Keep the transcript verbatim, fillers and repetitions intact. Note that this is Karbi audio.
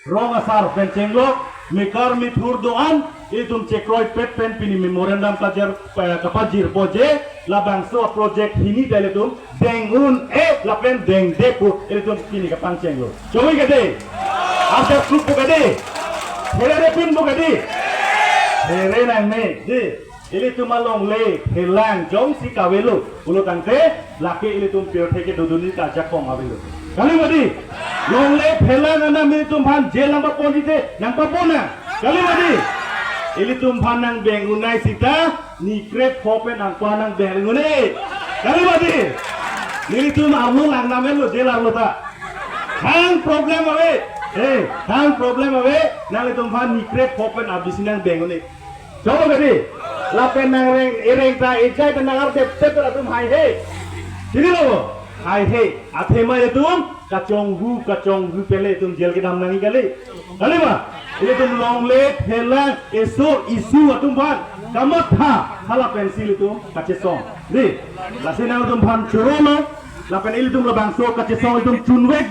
Rong asar pen chenglok, mekar methur do-an, ilitum chekroipet pen pini memorandum kajar, eh, kapajirpo je, labangso project hini ta ilitum deng un-e lapen dengde pu ilitum pini kapangchenglo. Choi kade? Arjap kluk pu kade? Herere pin pu kade? Here nangne, di. Ilitum alongle phelang jongsi kavelo pulo tangte, lake ilitum pirthe kedodunji ta ajakong avelo. Kali mati? Longle phelang anam ilitum aphan jail nangpaponji te, nangpapon nang. Kali mati? Ilitum aphan nangbeng un-e sita, nikrepho pen angpa nangbeng un-e. Kali mati? Nelitum arlo lang namelo jail arlo ta. Hang problem ave. Eh, hang problem ave. Nanglitum aphan nikrepho pen abisi nangbeng un-e. Cholo kadi? Lapen nangreng, ereng ta ejai pen nang-ardep tep atum haihe. Chinilo? Haihe. Athema ilitum kachonghu, kachonghu pen ilitum jail kedam nangji kali. Kali ma? Ilitum longle phelang eso issue atum aphan kamatha, hala pensi ilitum kachesong. Di, lasi nangtum aphan chorolo, lapen ilitum labangso kachesong ilitum chunvek.